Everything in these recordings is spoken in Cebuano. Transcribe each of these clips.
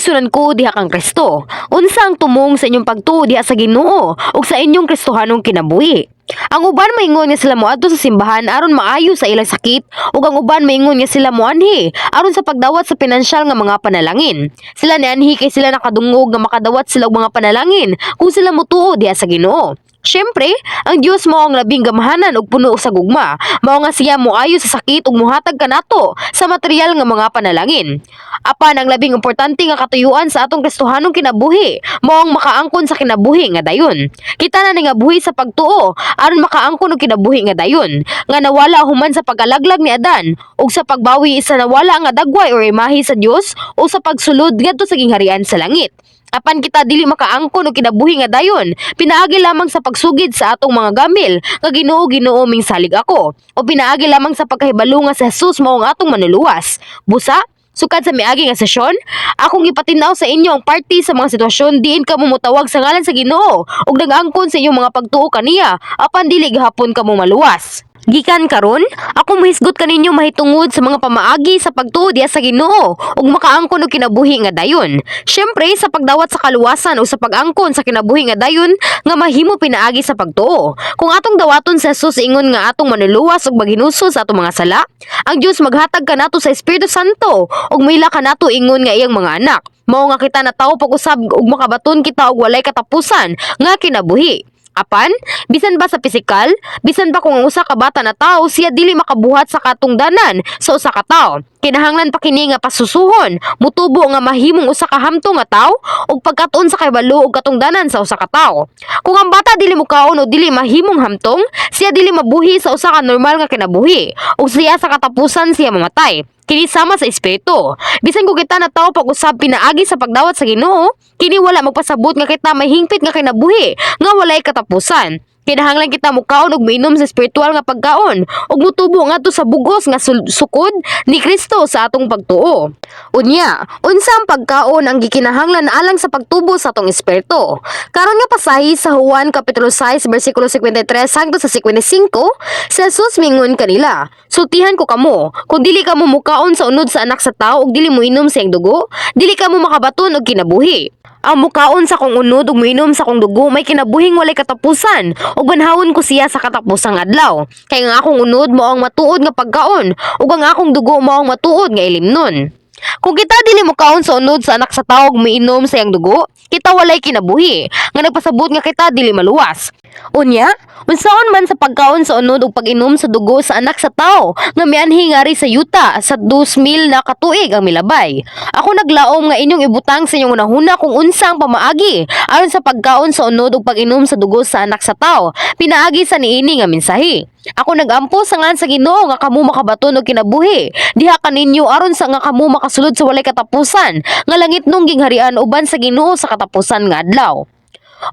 kaigsunan ko diha kang Kristo, unsa ang tumong sa inyong pagtuo diha sa Ginoo ug sa inyong Kristohanong kinabuhi? Ang uban maingon nga sila moadto sa simbahan aron maayo sa ilang sakit, ug ang uban maingon nga sila moanhi aron sa pagdawat sa pinansyal nga mga panalangin. Sila nianhi kay sila nakadungog nga makadawat sila og mga panalangin kung sila motuo diha sa Ginoo. Syempre, ang Dios mao ang labing gamhanan ug puno sa gugma. Mao nga siya moayo sa sakit ug mohatag kanato sa material nga mga panalangin. Apan ang labing importante nga katuyuan sa atong Kristohanong kinabuhi mao ang makaangkon sa kinabuhi nga dayon. Kita na ni nga buhi sa pagtuo aron makaangkon og kinabuhi nga dayon nga nawala human sa pagkalaglag ni Adan ug sa pagbawi sa nawala nga dagway or imahe sa Dios o sa pagsulod ngadto sa gingharian sa langit. Apan kita dili makaangkon og kinabuhi nga dayon pinaagi lamang sa pagsugid sa atong mga gamil nga "Ginoo, Ginoo, mingsalig ako," o pinaagi lamang sa pagkahibalo nga si Jesus mao ang atong Manluluwas. Busa, sukad sa miagi nga sesyon, akong ipatinaw sa inyo ang parte sa mga sitwasyon diin kamo motawag sa ngalan sa Ginoo ug nag-angkon sa inyong mga pagtuo kaniya, apan dili gihapon kamo maluwas. Gikan karon, ako mohisgot kaninyo mahitungod sa mga pamaagi sa pagtuo diha sa Ginoo ug makaangkon og kinabuhi nga dayon. Syempre, sa pagdawat sa kaluwasan o sa pag-angkon sa kinabuhi nga dayon nga mahimo pinaagi sa pagtuo. Kung atong dawaton sa Jesus ingon nga atong Manluluwas ug maghinulsol sa atong mga sala, ang Dios maghatag kanato sa Espiritu Santo ug moila kanato ingon nga iyang mga anak. Mao nga kita natawo pag-usab ug makabaton kita og walay katapusan nga kinabuhi. Apan, bisan ba sa pisikal, bisan ba kung ang usa ka bata na tao, siya dili makabuhat sa katungdanan sa usa ka tawo. Kinahanglan pa kini nga pasusuhon, mutubo nga mahimong usa ka hamtong nga tawo ug pagkatuon sa kahibalo ug katungdanan sa usa ka tawo. Kung ang bata dili mukaon o dili mahimong hamtong, siya dili mabuhi sa usa ka normal nga kinabuhi ug siya sa katapusan siya mamatay. Kini sama sa espiritu. Bisan kung kita natawo pag-usab pinaagi sa pagdawat sa Ginoo, kini wala magpasabot nga kita may hingpit nga kinabuhi nga walay katapusan. Kinahanglan kita mukaon ug miinom sa espiritual nga pagkaon ug mutubo ngadto sa bugos nga sukod ni Kristo sa atong pagtuo. Unya, unsa ang pagkaon ang gikinahanglan alang sa pagtubo sa atong espiritu? Karon nga pasahi sa Juan kapitulo 6 bersikulo 53 hangtod sa 55, si Jesus mingon kanila, "Sultihan ko kamo, kung dili kamo mukaon sa unod sa Anak sa Tao ug dili moinom sa iyang dugo, dili kamo makabaton og kinabuhi. Ang mukaon sa akong unod ug moinom sa akong dugo may kinabuhing walay katapusan, ug banhawon ko siya sa katapusang adlaw. Kay ang akong unod mao ang matuod nga pagkaon ug ang akong dugo mao ang matuod nga ilimnon." Kung kita dili mukaon sa unod sa Anak sa Tao ug miinom sa iyang dugo, kita walay kinabuhi nga nagpasabot nga kita dili maluwas. Unya, unsaon man sa pagkaon sa unod ug pag-inom sa dugo sa Anak sa Tao nga mianhi ngari sa yuta sa 2000 na katuig ang milabay? Ako naglaom nga inyong ibutang sa inyong hunahuna kung unsa ang pamaagi aron sa pagkaon sa unod ug pag-inom sa dugo sa Anak sa Tao pinaagi sa niini nga mensahe. Ako nagampo sa ngalan sa Ginoo nga kamo makabaton og kinabuhi diha kaninyo aron sa nga kamo makasulod sa walay katapusan nga langitnong gingharian uban sa Ginoo sa katapusan nga adlaw.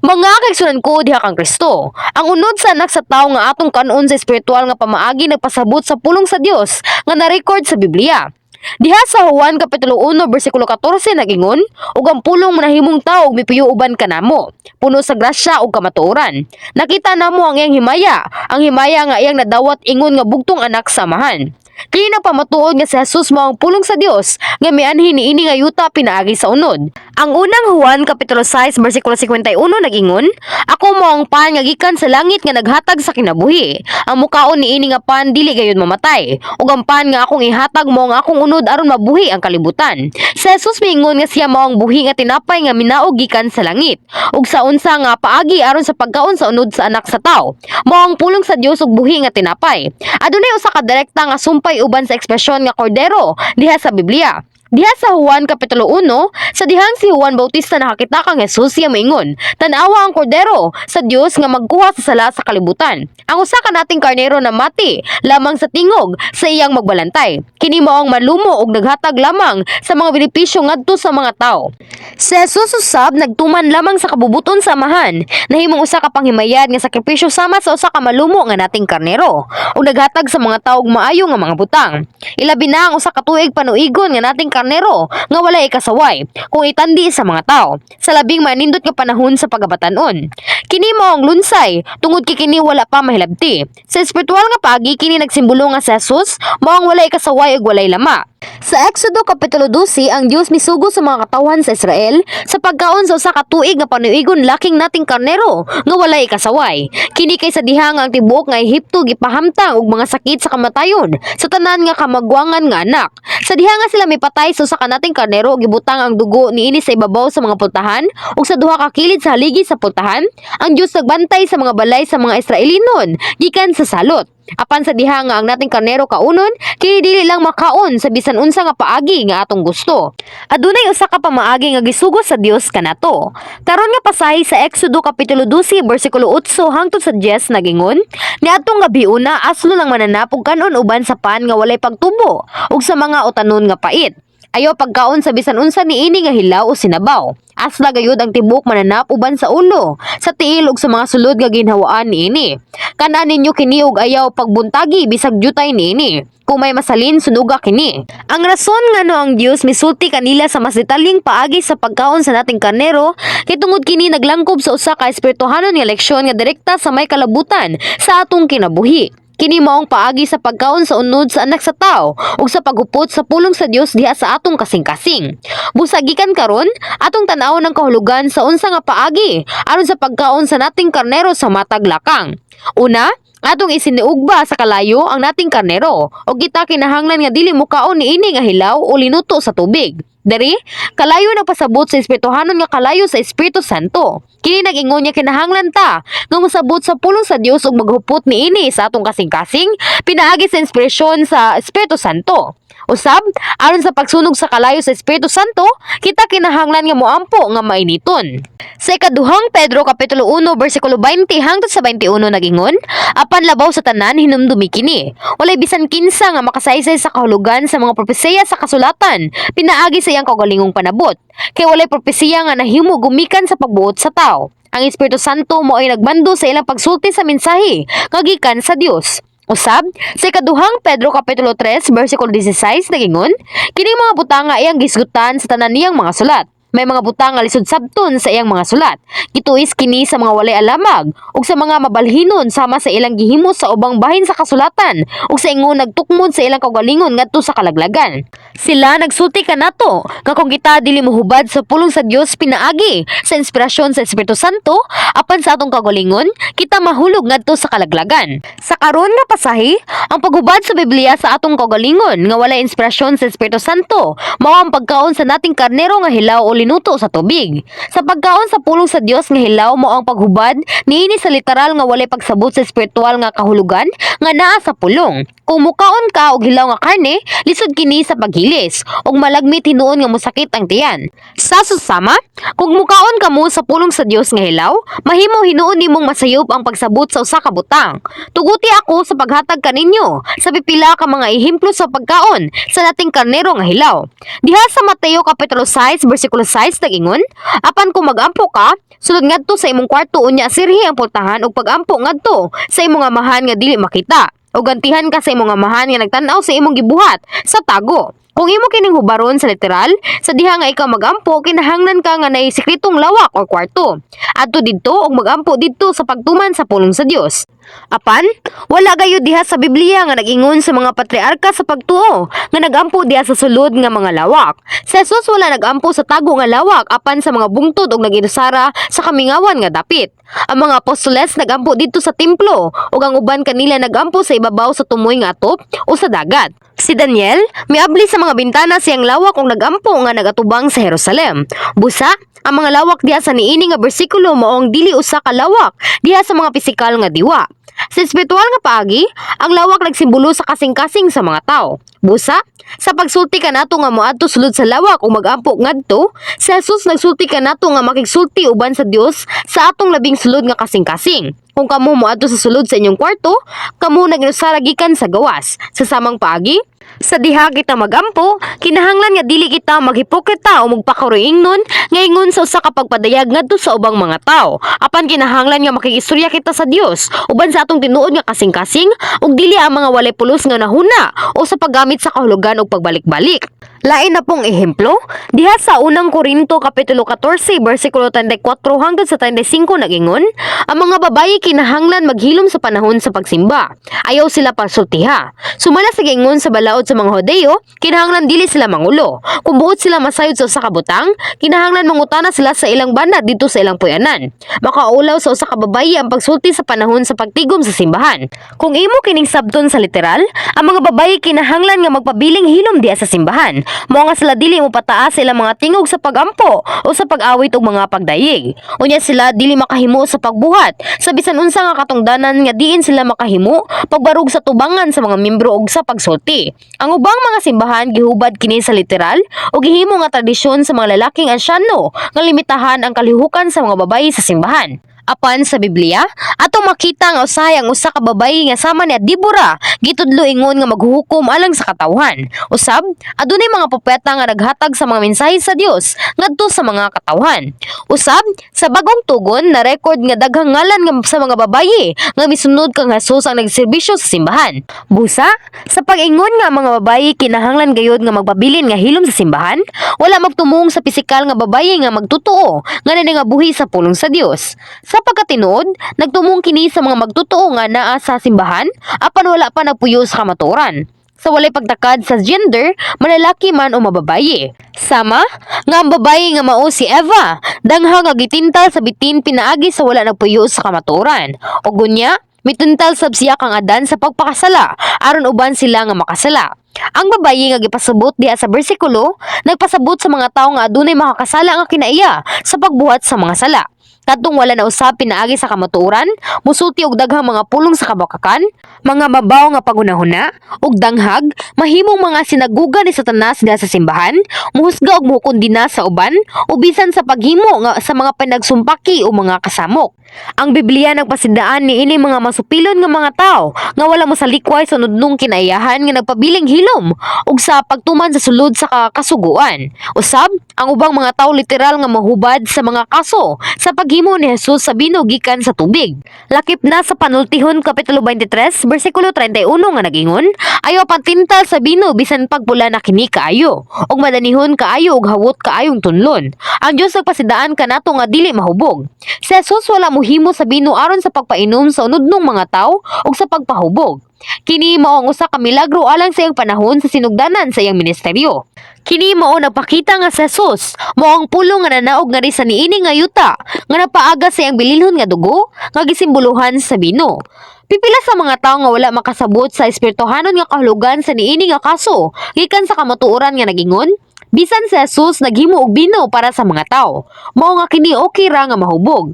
Mga kaigsunan ko diha kang Kristo, ang unod sa Anak sa Tao nga atong kanon sa espiritual nga pamaagi nagpasabot sa pulong sa Dios nga na-record sa Biblia. Diha sa Juan kapitulo 1 bersikulo 14 nagingon, "Ug ang Pulong nahimong tawo ug mipuyo uban kanamo, puno sa grasya ug kamatuoran. Nakita namo ang iyang himaya, ang himaya nga iyang nadawat ingon nga bugtong Anak sa Amahan." Kini nagpamatuod nga si Jesus mao ang Pulong sa Dios nga mianhi niini nga yuta pinaagi sa unod. Ang Unang Juan kapitulo 6 bersikulo 51 nagingon, "Ako mao ang pan nga gikan sa langit nga naghatag sa kinabuhi. Ang mukaon niini nga pan dili gayud mamatay. Ug ang pan nga akong ihatag mao ang akong unod aron mabuhi ang kalibutan." Si Jesus miingon nga siya mao ang buhi nga tinapay nga minaog gikan sa langit. Ug sa unsa nga paagi aron sa pagkaon sa unod sa Anak sa Tao mao ang pulong sa Dios ug buhi nga tinapay? Adunay usa ka direkta nga sumpay uban sa ekspresyon nga kordero diha sa Biblia. Diha sa Juan kapitulo 1, sa dihang si Juan Bautista nakakita kang Jesus, siya moingon, "Tan-awa ang Kordero sa Dios nga magkuha sa sala sa kalibutan." Ang usa ka nating karnero namati lamang sa tingog sa iyang magbalantay. Kini mao ang malumo ug naghatag lamang sa mga benepisyo ngadto sa mga tao. Si Jesus usab nagtuman lamang sa kabubuton sa Amahan, nahimong usa ka panghimayad nga sakripisyo sama sa usa ka malumo nga nating karnero ug naghatag sa mga tawo og maayo nga mga butang. Ilabi na ang usa ka tuig panuigon nga nating karnero. karnero nga walay ikasaway kung itandi sa mga tao sa labing manindot nga panahon sa pagkabatan-on. Kini mao ang lunsay tungod kay kini wala pa mahilabti. Sa espiritual nga paagi, kini nagsimbolo nga si Jesus mao ang walay kasaway ug walay lama. Sa Exodo Kapitulo 12, ang Dios misugo sa mga katawhan sa Israel sa pagkaon sa usa ka tuig nga panuigon laking nating karnero nga walay ikasaway. Kini kay sa diha nga ang tibuok nga Ehipto gipahamtang og mga sakit sa kamatayon sa tanan nga kamagwangan nga anak. Sa diha nga sila mipatay sa usa ka nating karnero, gibutang ang dugo niini sa ibabaw sa mga pultahan ug sa duha ka kilid sa haligi sa pultahan, ang Dios nagbantay sa mga balay sa mga Israelinon gikan sa salot. Apan sa diha nga ang nating karnero kaunon, kini dili lang makaon sa bisan unsa nga paagi nga atong gusto. Adunay usa ka pamaagi nga gisugo sa Dios kanato. Karon nga pasahe sa Exodo kapitulo 12 bersikulo 8 hangtod sa 10 nagingon, "Niadtong gabiuna aslo lang mananap ug kanon uban sa pan nga walay pagtubo ug sa mga utanon nga pait. Ayaw pagkaon sa bisan unsa niini nga hilaw o sinabaw. Asla gayud ang tibuok mananap uban sa ulo, sa tiil ug sa mga sulod nga ginhawaan niini. Kan-a ninyo kini ug ayaw pagbuntagi bisag jutay niini. Kung may masalin, sunuga kini." Ang rason ngano ang Dios misulti kanila sa mas detalyeng paagi sa pagkaon sa nating karnero kay tungod kini naglangkob sa usa ka espirituhanon nga leksyon nga direkta sa may kalabutan sa atong kinabuhi. Kini maong paagi sa pagkaon sa unod sa Anak sa Tao ug sa paghupot sa pulong sa Dios diha sa atong kasing-kasing. Busa gikan karon, atong tan-awon ang kahulugan sa unsa nga paagi aron sa pagkaon sa nating karnero sa matag lakang. Una, atong isiniugba sa kalayo ang nating karnero o kita kinahanglan nga dili mukaon niini nga hilaw o linuto sa tubig. Diri, kalayo nagpasabot sa espirituhanon nga kalayo sa Espiritu Santo. Kini nag-ingon nga kinahanglan ta nga mosabot sa pulong sa Dios ug maghupot niini sa atong kasing-kasing pinaagi sa inspirasyon sa Espiritu Santo. Usab, aron sa pagsunog sa kalayo sa Espiritu Santo, kita kinahanglan nga moampo nga mainiton. Sa Ikaduhang Pedro kapitulo 1 bersikulo 20 hangtod sa 21 nagingon, "Apan labaw sa tanan, hinumdumi kini. Walay bisan kinsa nga makasaysay sa kahulugan sa mga propesiya sa kasulatan pinaagi sa iyang kaugalingong panabot. Kay walay propesiya nga nahimo gumikan sa pagbuot sa tao. Ang Espiritu Santo mao ay nagmando sa ilang pagsulti sa mensahe nga gikan sa Dios." Usab, sa Ikaduhang Pedro kapitulo 3 bersikulo 16 nagingon, "Kining mga butanga iyang gisgutan sa tanan niyang mga sulat. May mga butang nga lisod sabton sa iyang mga sulat. Gituis kini sa mga walay alamag ug sa mga mabalhinon sama sa ilang gihimo sa ubang bahin sa kasulatan ug sa ingon nagtukmod sa ilang kaugalingon ngadto sa kalaglagan." Sila nagsulti kanato nga kung kita dili mohubad sa pulong sa Dios pinaagi sa inspirasyon sa Espiritu Santo apan sa atong kaugalingon, kita mahulog ngadto sa kalaglagan. Sa karon nga pasahe, ang paghubad sa Biblia sa atong kaugalingon nga walay inspirasyon sa Espiritu Santo mao ang pagkaon sa nating karnero nga hilaw o linuto sa tubig. Sa pagkaon sa pulong sa Dios nga hilaw mao ang paghubad niini sa literal nga walay pagsabot sa espiritual nga kahulugan nga naa sa pulong. Kung mukaon ka og hilaw nga karne, lisod kini sa paghilis ug malagmit hinuon nga mosakit ang tiyan. Sa susama, kung mukaon kamo sa pulong sa Dios nga hilaw, mahimo hinuon nimong masayop ang pagsabot sa usa ka butang. Tuguti ako sa paghatag kaninyo sa pipila ka mga ehemplo sa pagkaon sa nating karnero nga hilaw. Diha sa Mateo kapitulo 6 bersikulo 6 nag-ingon, "Apan kung magampo ka, sulod ngadto sa imong kwarto unya sirhi ang pultahan ug pagampo ngadto sa imong Amahan nga dili makita. O gantihan ka sa imong Amahan nga nagtan-aw sa imong gibuhat sa tago." Kung imo kining hubaron sa literal, sa diha nga ikaw magampo, kinahanglan ka nga nay sekretong lawak or kwarto. Adto didto ug magampo didto sa pagtuman sa pulong sa Dios. Apan, wala gayud diha sa Biblia nga nag-ingon sa mga patriarka sa pagtuo nga nagampo diha sa sulod nga mga lawak. Si Jesus wala nagampo sa tago nga lawak apan sa mga bungtod ug naginusara sa kamingawan nga dapit. Ang mga apostoles nagampo didto sa templo ug ang uban kanila nagampo sa ibabaw sa tumoy nga atop o sa dagat. Si Daniel miabli sa mga bintana siyang lawak ug nagampo nga nagatubang sa Jerusalem. Busa, ang mga lawak diha sa niini nga bersikulo mao ang dili usa ka lawak diha sa mga pisikal nga diwa. Sa espiritual nga paagi, ang lawak nagsimbolo sa kasing-kasing sa mga tao. Busa, sa pagsulti kanato nga moadto sulod sa lawak o magampo ngadto, si Jesus nagsulti kanato nga makigsulti uban sa Dios sa atong labing sulod nga kasing-kasing. Kung kamo moadto sa sulod sa inyong kwarto, kamo naginusara gikan sa gawas. Sa samang paagi, sa diha kita magampo, kinahanglan nga dili kita maghipokrita o magpakaroingnon nga ingon sa usa ka pagpadayag ngadto sa ubang mga tao. Apan kinahanglan nga makigistorya kita sa Dios uban sa atong tinuod nga kasing-kasing ug dili ang mga walay pulos nga nahuna o sa paggamit sa kahulugan og pagbalik-balik. Lain na pong ehemplo, diha sa Unang Korinto kapitulo 14 bersikulo 34 hangtod sa 35 nagingon, ang mga babayi kinahanglan maghilom sa panahon sa pagsimba. Ayaw sila pagsultiha. Sumala sa giingon sa balaod sa mga Hodeo, kinahanglan dili sila mangulo. Kung buot sila masayod sa usa ka butang, kinahanglan mangutana sila sa ilang bana didto sa ilang puyanan. Makaulaw sa usa ka babayi ang pagsulti sa panahon sa pagtigom sa simbahan. Kung imo kining sabton sa literal, ang mga babayi kinahanglan nga magpabiling hilom diha sa simbahan. Mao nga sila dili mo pataas sa ilang mga tingog sa pagampo o sa pag-awit og mga pagdayeg. Unya sila dili makahimo sa pagbuhat sa bisan unsa nga katungdanan nga diin sila makahimo pagbarug sa tubangan sa mga miyembro og sa pagsulti. Ang ubang mga simbahan gihubad kini sa literal o gihimo nga tradisyon sa mga lalaking ansyano nga limitahan ang kalihukan sa mga babayi sa simbahan. Apan sa Biblia, atong makita nga usahay ang usa ka babayi nga sama ni Debora gitudlo ingon nga maghuhukom alang sa katawhan. Usab, adunay mga propeta nga naghatag sa mga mensahe sa Dios ngadto sa mga katawhan. Usab, sa Bagong Tugon na record nga daghang ngalan nga sa mga babayi nga misunod kang Jesus ang nagserbisyo sa simbahan. Busa, sa pag-ingon nga ang mga babayi kinahanglan gayod nga magpabilin nga hilom sa simbahan, wala magtumong sa pisikal nga babayi nga magtotoo nga nanangabuhi sa pulong sa Dios. Sa pagkatinuod, nagtumong kini sa mga magtotoo nga naa sa simbahan apan wala pa nagpuyo sa kamatuoran. Sa walay pagtakad sa gender, malalaki man o mababayi. Sama nga ang babayi nga mao si Eva, dangha nga gitintal sa bitin pinaagi sa wala nagpuyo sa kamatuoran. O gunya, mitintal sab siya kang Adan sa pagpakasala aron uban sila nga makasala. Ang babayi nga gipasabot diha sa bersikulo, nagpasabot sa mga tawo nga adunay makakasala nga kinaiya sa pagbuhat sa mga sala. Kadtong wala na usab pinaagi sa kamatuoran, musulti og daghang mga pulong sa kabakakan, mga mabaw nga paghunahuna, ug danghag, mahimong mga sinaguga ni Satanas diha sa simbahan, muhusga og muhukondina sa uban, o bisan sa paghimo nga sa mga panagsumpaki o mga kasamok. Ang Biblia nagpasidaan ni ini mga masupilon nga mga tao nga wala mosalikway sa nudnong kinaiyahan nga nagpabiling hilom ug sa pagtuman sa sulod sa kasuguan. Usab, ang ubang mga tao literal nga mahubad sa mga kaso sa paghimo ni Jesus sa bino gikan sa tubig. Lakip na sa Panultihon kapitulo 23 bersikulo 31 nga nagingon, "Ayaw pantintal sa bino bisan pagpula na kini kaayo ug madanihon kaayo ug hawot kaayong tunlon. Ang Dios nagpasidaan kanato nga dili mahubog." Si Jesus wala mohimo sa bino aron sa pagpainom sa unudnong mga tawo ug sa pagpahubog. Kini mao ang usa ka milagro alang sa iyang panahon sa sinugdanan sa iyang ministeryo. Kini mao nagpakita nga si Jesus mao ang pulong nga nanaog ngari sa niini nga yuta nga napaaga sa iyang bililhon nga dugo nga gisimboluhan sa bino. Pipila sa mga tawo nga wala makasabot sa espirituhanon nga kahulugan sa niini nga kaso gikan sa kamatuoran nga nagingon, bisan si Jesus naghimo og bino para sa mga tawo, mao nga kini okay ra nga mahubog.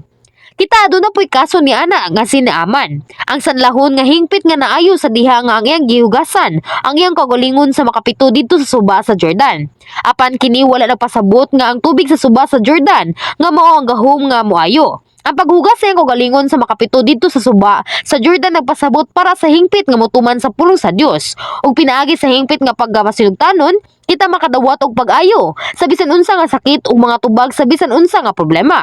Kita aduna po'y kaso ni ana nga si Naaman. Ang sanlahon nga hingpit nga naayo sa diha nga ang iyang gihugasan, ang iyang kaugalingon sa makapito didto sa suba sa Jordan. Apan kini wala nagpasabot nga ang tubig sa suba sa Jordan nga mao ang gahom nga moayo. Ang paghugas sa iyang kaugalingon sa makapito didto sa suba sa Jordan nagpasabot para sa hingpit nga motuman sa pulong sa Dios. Ug pinaagi sa hingpit nga pagkasinugtanon, kita makadawat og pag-ayo sa bisan unsa nga sakit ug mga tubag sa bisan unsa nga problema.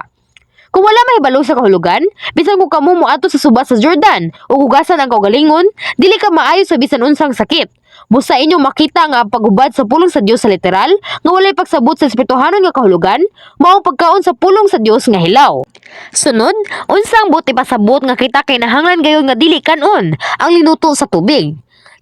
Kung wala mahibalo sa kahulugan, bisan kung kamo moadto sa suba sa Jordan o hugasan ang kaugalingon, dili ka maayo sa bisan unsang sakit. Busa inyong makita nga ang paghubad sa pulong sa Dios sa literal, nga walay pagsabot sa espirituhanon nga kahulugan, mao ang pagkaon sa pulong sa Dios nga hilaw. Sunod, unsang buot ipasabot nga kita kinahanglan gayud nga dili kanon ang linuto sa tubig?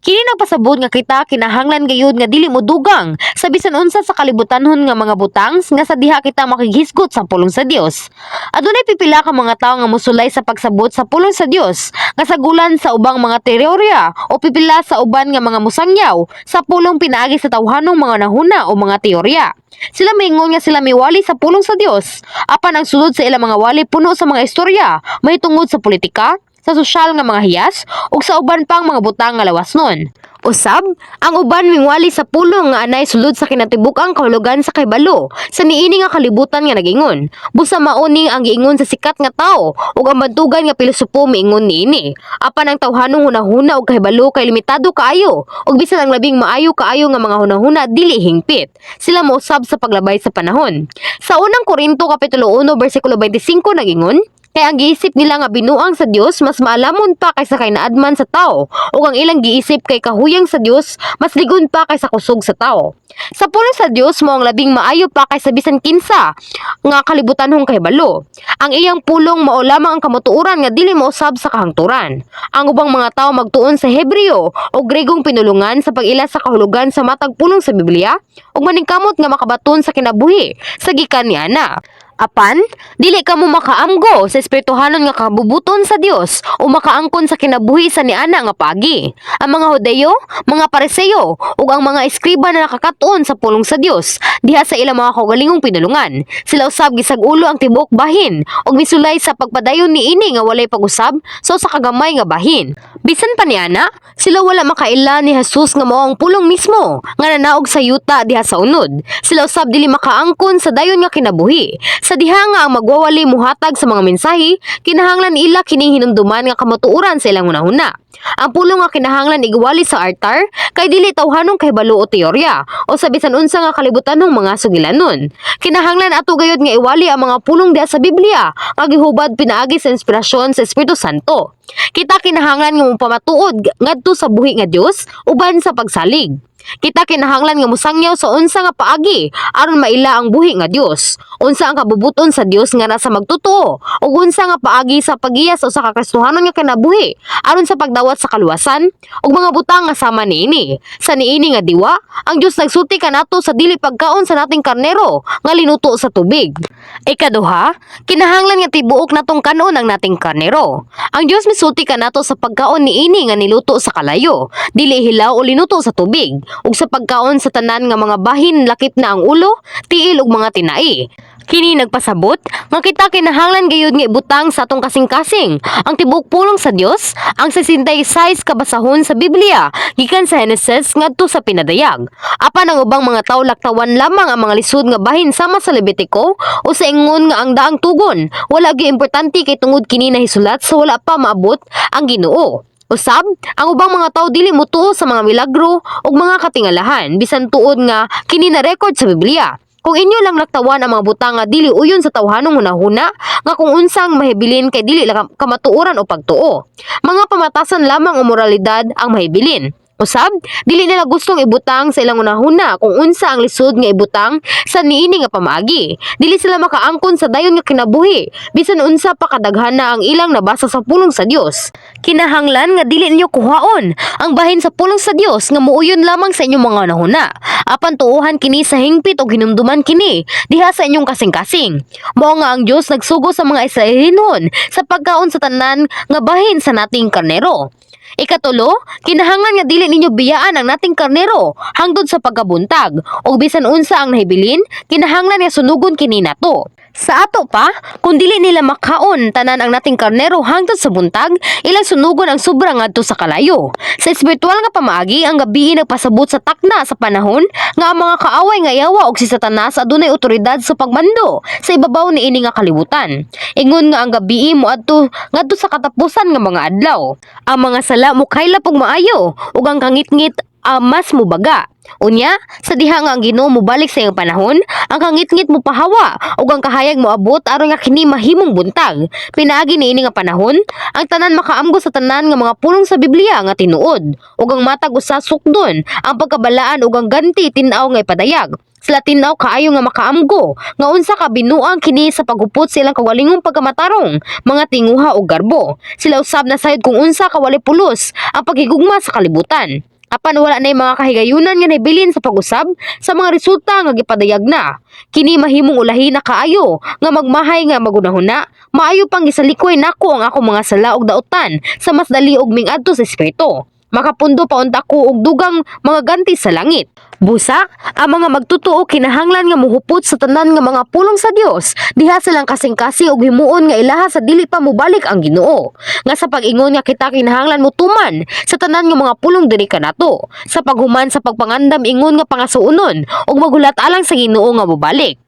Kini nagpasabot nga kita kinahanglan gayud nga dili modugang sa bisan unsa sa kalibutanhon nga mga butang nga sa diha kita makighisgot sa pulong sa Dios. Adunay pipila ka mga tawo nga mosulay sa pagsabot sa pulong sa Dios nga sagulan sa ubang mga teorya o pipila sa uban nga mga musangyaw sa pulong pinaagi sa tawhanong mga nahuna o mga teorya. Sila maingon nga sila miwali sa pulong sa Dios. Apan ang sulod sa ilang mga wali puno sa mga istorya mahitungod sa politika, sa sosyal nga mga hiyas ug sa uban pang mga butang nga lawas nun. Usab, ang uban mingwali sa pulong nga anay sulod sa kinatibuk-ang kahulugan sa kahibalo sa niini nga kalibutan nga nagingon. Busa mao ning ang giingon sa sikat nga tawo ug ang bantugan nga pilosopo miingon niini. Apan ang tawhanong hunahuna ug kahibalo kay limitado kaayo ug bisan ang labing maayo kaayo nga mga hunahuna dili hingpit. Sila mousab sa paglabay sa panahon. Sa Unang Korinto kapitulo 1 bersikulo 25 nagingon, Kay ang giisip nila nga binuang sa Dios mas maalamon pa kaysa kay naadman sa tao, ug ang ilang giisip kay kahuyang sa Dios mas ligon pa kaysa kusog sa tao. Sa pulong sa Dios mao ang labing maayo pa kaysa bisan kinsa nga kalibutanhong kahibalo. Ang iyang pulong mao lamang ang kamatuoran nga dili mausab sa kahangturan. Ang ubang mga tawo magtuon sa Hebreo o Gregong pinulungan sa pag-ila sa kahulugan sa matag pulong sa Biblia ug maningkamot nga makabaton sa kinabuhi sa gikan niana. Apan, dili kamo makaamgo sa espirituhanon nga kabubuton sa Dios o makaangkon sa kinabuhi sa niana nga paagi. Ang mga Hudeyo, mga Pariseo ug ang mga eskriba na nakakatuon sa pulong sa Dios diha sa ilang mga kaugalingong pinulungan. Sila usab gisag-ulo ang tibuok bahin ug misulay sa pagpadayon niini nga walay pag-usab sa usa ka gamay nga bahin. Bisan pa niana, sila wala makaila ni Jesus nga mao ang pulong mismo nga nanaog sa yuta diha sa unod. Sila usab dili makaangkon sa dayon nga kinabuhi. Sa diha nga ang magwawali muhatag sa mga mensahe, kinahanglan ila kining hinumduman nga kamatuoran sa ilang hunahuna. Ang pulong nga kinahanglan igwali sa altar kay dili tawhanong kahibalo o teorya o sa bisan unsa nga kalibutanhong mga sugilanon. Kinahanglan ato gayud nga iwali ang mga pulong diha sa Biblia nga gihubad pinaagi sa inspirasyon sa Espiritu Santo. Kita kinahanglan nga mopamatuod ngadto sa buhi nga Dios uban sa pagsalig. Kita kinahanglan nga mosangyaw sa unsa nga paagi aron maila ang buhi nga Dios. Unsa ang kabubuton sa Dios nga nasa magtotoo ug unsa nga paagi sa paggiya sa usa ka Kristohanon nga kinabuhi aron sa pagdawat sa kaluwasan ug mga butang nga sama niini. Sa niini nga diwa, ang Dios nagsulti kanato sa dili pagkaon sa nating karnero nga linuto sa tubig. Ikaduha, kinahanglan nga tibuok natong kanon ang nating karnero. Ang Dios misulti kanato sa pagkaon niini nga niluto sa kalayo, dili hilaw o linuto sa tubig, ug sa pagkaon sa tanan nga mga bahin lakip na ang ulo, tiil ug mga tinai. Kini nagpasabot nga kita kinahanglan gayud nga ibutang sa atong kasing-kasing ang tibuok pulong sa Dios, ang 66 ka basahon sa Biblia gikan sa Genesis ngadto sa Pinadayag. Apan ang ubang mga tawo laktawan lamang ang mga lisod nga bahin sama sa Levitico o sa ingon nga ang daang tugon wala gyud importante kay tungod kini nahisulat sa wala pa maabot ang Ginoo. Usab, ang ubang mga tao dili motuo sa mga milagro ug mga katingalahan bisan tuod nga kini na record sa Biblia. Kung inyo lang laktawan ang mga butang nga dili uyon sa tawhanong hunahuna nga kung unsang mahibilin kay dili kamatuoran o pagtuo. Mga pamatasan lamang o moralidad ang mahibilin. Usab, dili nila gustong ibutang sa ilang hunahuna kung unsa ang lisod nga ibutang sa niini nga pamaagi. Dili sila makaangkon sa dayon nga kinabuhi bisan unsa pa kadaghana ang ilang nabasa sa pulong sa Dios. Kinahanglan nga dili ninyo kuhaon ang bahin sa pulong sa Dios nga muuyon lamang sa inyong mga hunahuna. Apan tuohan kini sa hingpit o hinumduman kini diha sa inyong kasing-kasing. Mao nga ang Dios nagsugo sa mga Israelinhon sa pagkaon sa tanan nga bahin sa nating karnero. Ikatulo, kinahanglan nga dili ninyo biyaan ang nating karnero hangtod sa pagkabuntag ug bisan unsa ang nahibilin, kinahanglan nga sunugon kini nato. Sa ato pa, kung dili nila makaon tanan ang nating karnero hangtod sa buntag, ilang sunugon ang sobra ngadto sa kalayo. Sa espiritual nga pamaagi, ang gabii nagpasabot sa takna sa panahon nga ang mga kaaway nga yawa og si Satanas adunay otoridad sa pagmando sa ibabaw niini nga kalibutan. Ingon nga ang gabii moadto ngadto sa katapusan nga mga adlaw. Ang mga sala mokaylap og maayo ug ang kangitngit mas mubaga. Unya, sa diha nga ang Ginoo mobalik sa iyang panahon, ang kangitngit mopahawa ug ang kahayag moabot aron nga kini mahimong buntag. Pinaagi niini nga panahon, ang tanan makaamgo sa tanan nga mga pulong sa Biblia nga tinuod ug ang matag usa sukdon, ang pagkabalaan ug ang ganti tin-aw nga ipadayag. Sila tin-aw kaayo nga makaamgo nga unsa ka binuang kini sa paghupot sa ilang kaugalingong pagkamatarong, mga tinguha ug garbo. Sila usab nasayod kung unsa ka walay pulos ang paghigugma sa kalibutan. Apan wala nay mga kahigayunan nga naibilin sa pag-usab sa mga resulta nga gipadayag na. Kini mahimong ulahi na kaayo nga magmahay nga magunahuna, maayo pang gisalikoy nako ang akong mga sala og dautan sa mas dali og mingadto sa espiritu. Makapundo pa unta ko og dugang mga ganti sa langit. Busa, ang mga magtotoo kinahanglan nga muhupot sa tanan nga mga pulong sa Dios diha silang kasing-kasing og himuon nga ilaha sa dili pa mobalik ang Ginoo. Nga sa pag-ingon nga kita kinahanglan motuman sa tanan nga mga pulong diri kanato. Sa paghuman sa pagpangandam ingon nga pangasuonon ug maghulat alang sa Ginoo nga mobalik.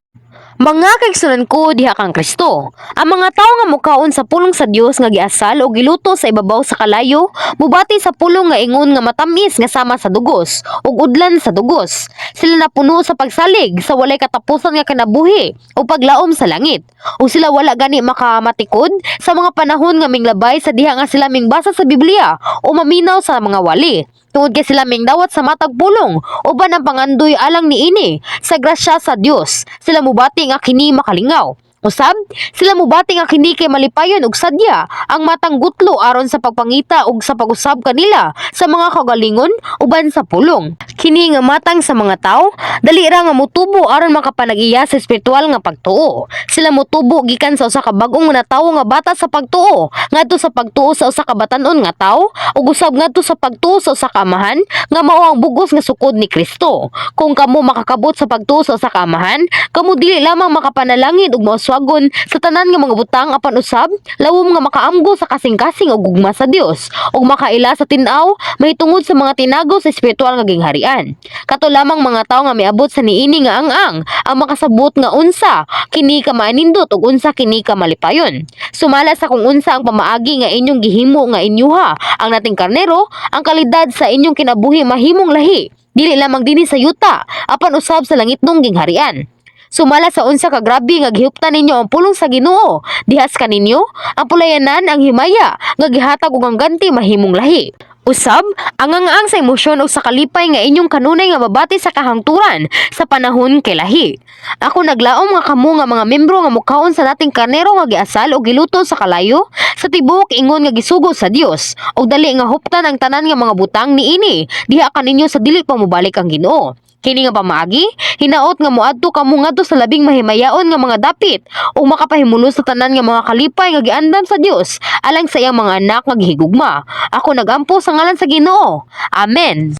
Mga kaigsuonan ko diha kang Kristo. Ang mga tawo nga mukaon sa pulong sa Dios nga giasal o giluto sa ibabaw sa kalayo, mubati sa pulong nga ingon nga matamis nga sama sa dugos ug udlan sa dugos. Sila napuno sa pagsalig sa walay katapusan nga kinabuhi o paglaom sa langit. O sila wala gani makamatikod sa mga panahon nga minglabay sa diha nga sila mingbasa sa Biblia o maminaw sa mga wali. Tungod kay sila mingdawat sa matag pulong uban ang pangandoy alang niini sa grasya sa Dios. Sila mubati nga kini makalingaw. Usab, sila mubati nga kini kay malipayon ug sadya ang matang gutlo aron sa pagpangita ug sa pag-usab kanila sa mga kagalingon uban sa pulong. Kini nga matang sa mga tawo dali ra nga motubo aron makapanag-iya sa espiritual nga pagtuo. Sila motubo gikan sa usa ka bag-ong natawo nga bata sa pagtuo ngadto sa pagtuo sa usa ka batan-on nga tawo ug usab ngadto sa pagtuo sa usa ka amahan nga mao ang bugos nga sukod ni Kristo. Kung kamo makakabot sa pagtuo sa usa ka amahan, kamo dili lamang makapanalangin ug mauswagon sa tanan nga mga butang apan usab lawom nga makaamgo sa kasing-kasing og gugma sa Dios ug makaila sa tin-aw mahitungod sa mga tinago sa espiritual nga gingharian. Kato lamang mga tawo nga miabot sa niini nga ang-ang ang makasabot nga unsa kini ka maanindot ug unsa kini ka malipayon. Sumala sa kung unsa ang pamaagi nga inyong gihimo nga inyuha ang nating karnero, ang kalidad sa inyong kinabuhi mahimong lahi dili lamang dinhi sa yuta apan usab sa langitnong gingharian. Sumala sa unsa ka grabe nga gihuptan ninyo ang pulong sa Ginoo, dihas kaninyo ang pulayanan, ang himaya nga gihatag ug ang ganti mahimong lahi. Usab, ang ang sa emosyon o sa kalipay nga inyong kanunay nga mabati sa kahangturan sa panahon kay lahi. Ako naglaom nga kamo nga mga membro nga mukaon sa nating karnero nga giasal o giluto sa kalayo sa tibuok ingon nga gisugo sa Dios ug dali nga huptan ang tanan nga mga butang niini diha kaninyo sa dili pa mobalik ang Ginoo. Kini nga pamaagi, hinaot nga moadto kamo ngadto sa labing mahimayaon nga mga dapit ug makapahimulos sa tanan nga mga kalipay nga giandam sa Dios alang sa iyang mga anak nga gihigugma. Ako nagampo sa ngalan sa Ginoo. Amen.